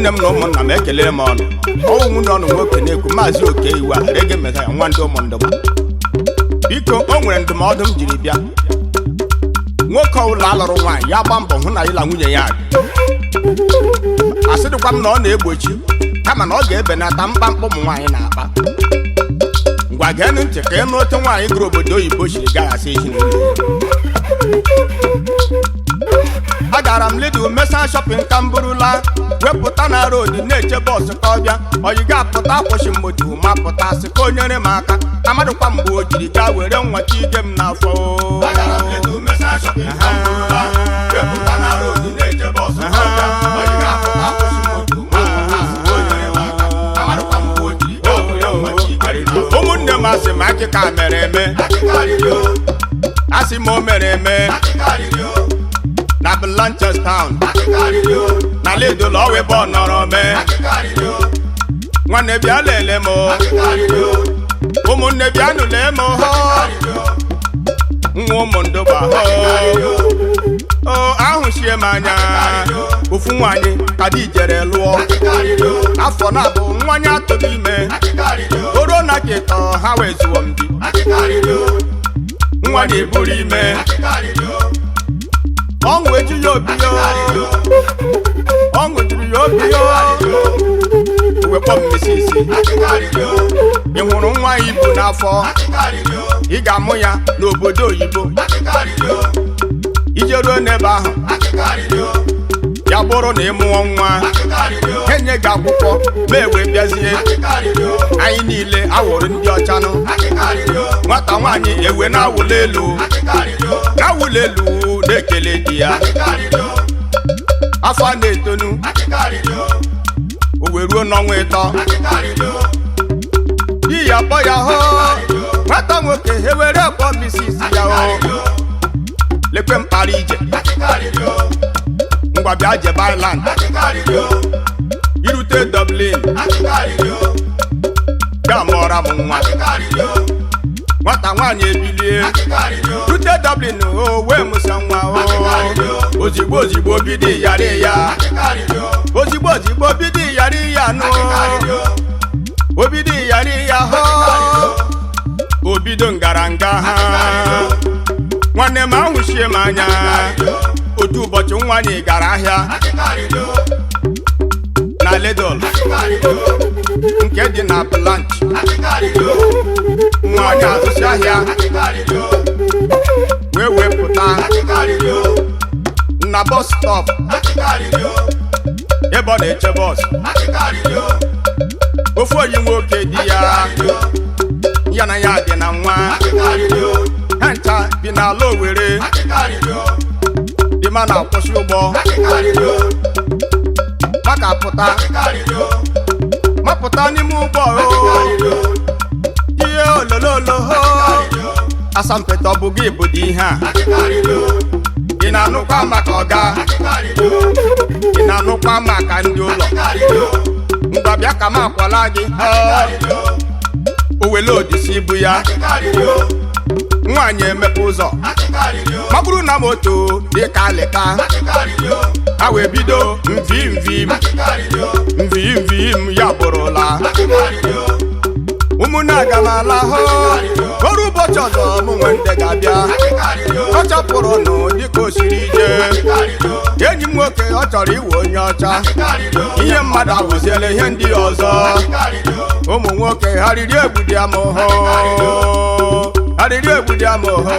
Ụmụnne m na ụmụnna m, ekele m ọnụ. Ọwụ nwunye ọnụ nwoke na-ekwu, Maazị Oke Iwu a Rege Mezaya, nwa ndị ụmụndụgba. Biko, o nwere ndụmọdụ m jiri bịa. Nwoke ọbụla alụrụ nwaanyị, ya gba mbọ hụ na ịla nwunye ya dị. Asịdịkwa m na ọ na-egbochi, kama na ọ ga-ebenata mkpamkpa ụmụ nwaanyị na-akpa. Ngwa, geenụ ntị ka ịnụ otu nwaanyị gụrụ obodo oyibo siri gaghasị ezinụlọ ya. Agara m Lidl mesa shopping ka m burula wepụta na road na-eche bus ka ọ bịa. Oyi ga-apụta, akwụsị m moto, ma pụta sị ka o nyere m aka. Amadụkwa mgbe o jiri gaa were nwata ige m n'afọ. Agara m Lidl mesa shopping ka m burula wepụta na road na-eche bus ka ọ bịa. Oyi ga-apụta, akwụsị moto, ma pụta sị ka o nyere m aka. Amadụkwa mgbe o jiri gaa were nwata ige m n'afọ. Ụmụnne m, asị m akịka mere eme. Akịka riri o. Asị m o mere eme. Akịka riri o. Na Blanchardstown. Akịka riri o. Na Lidl, ọwa ebe ọ nọrọ mee. Akịka riri o. Nwanne, bịa lele m. Akịka riri o. Ụmụnne, bịanụ lee m hụ. Akịka riri o. Nwa ụmụndụgba hụ. Akịka riri o. O ahụchie m anya. Ofu nwaanyị ka di jere lụọ. Akịka riri o. Afọ na-abụ nwanyị atụghị ime. Akịka riri o. O ruo na kịtọ ha wee zụọ m di. Akịka riri o. Nwa na-eburu ime. Akịka riri o. Ọṅụ eju ya obi yo. Ọṅụ juru ya obi yo. Wekpọ m misisi. Akịka riri o. Ị hụrụ nwa ya ibu n'afọ? Akịka riri o. Ị ga-amụ ya n'obodo oyibo. Akịka riri o. Ije ruo n'ebe ahụ. Akịka riri o. Ya bụrụ na ị mụọ nwa, Akịka riri o. ha enye gị akwụkwọ ma ewe bịazie. Akịka riri o. Anyị niile awụrụ ndị ọchanụ. Akịka riri o. Nwata nwaanyị ewe na-awụli elu. Akịka riri o. Na-awụli elu na-ekele di ya. Akịka riri o. Afọ a na-etonu. Akịka riri o. O wee ruo n'ọnwa 3. Akịka riri o. Di ya kpọ ya hụ nwata nwoke, ewere kpọ misisi ya o. Lekwe mkpara ije. Akịka riri o. Ngwa, bịa jebe Ireland. Akịka riri o. Irute Dublin. Akịka riri o. Ga mụọra m nwa. Akịka riri o. Nwata nwaanyị ebilie. Akịka riri o. Rute Dublin, o wee mụsa nwa o. Ozigbo ozigbo bido yara ya. Akịka riri o. Ozigbo ozigbo bido yara ya nụ. Akịka riri o. Obido yara ya hụ. Obido ngaranga ha. Nwanne m, ahụchie m anya. Otu ụbọchị nwanyị gara ahịa. Akịka riri o. Na Lidl. Akịka riri o. Nke dị na Blanch. Akịka riri o. Nwaanyị azụsị ahịa. Akịka riri o. Wee wepụta. Akịka riri o. Na bus stop. Akịka riri o. Ebe ọ na-eche bus. Akịka riri o. Ofu oyi nwoke di ya, ya na ya dị na nwa. Akịka riri o. Ha ncha bi n'ala Owere. Akịka riri o. Dị ma na-akwụsị ụgbọ. Akịka riri o. Maka pụta. Akịka riri o. Mapụta n'ime ụgbọ o. Riri o. Ihe olololo ho. Asampete, ọ bụ gị bụ dị ihe a? Akịka riri o. Ị na-anụkwa maka ọga? Akịka riri o. Ị na-anụkwa maka ndị ụlọ? Akịka riri o. Ngwa, bịa ka m akwala gị. Akịka riri o. O wele odisi ibu ya. Akịka riri o. Nwaanyị emepe ụzọ. Akịka riri o. Ma bụrụ na moto dị ka alịka. Akịka riri o. Ha wee bido mvi mvi m. Akịka riri o. Mvi mvi m ya bụrụla. Akịka riri o. Ụmụnne, aga m ala hụ ọrụ ụbọchị ọzọ mụ nwe ndị ga-abịa. Akịka riri o. Ọ chọpụrụ nụ dịka o siri ije. Akịka riri o. Enyi m nwoke, ọ chọrọ iwe onye ọcha. Akịka riri o. Ihe mmadụ awụziela ihe ndị ọzọ. Akịka riri o. Ụmụ nwoke, ha riri egbudi amụhụ, ha riri egbudi amụhụ.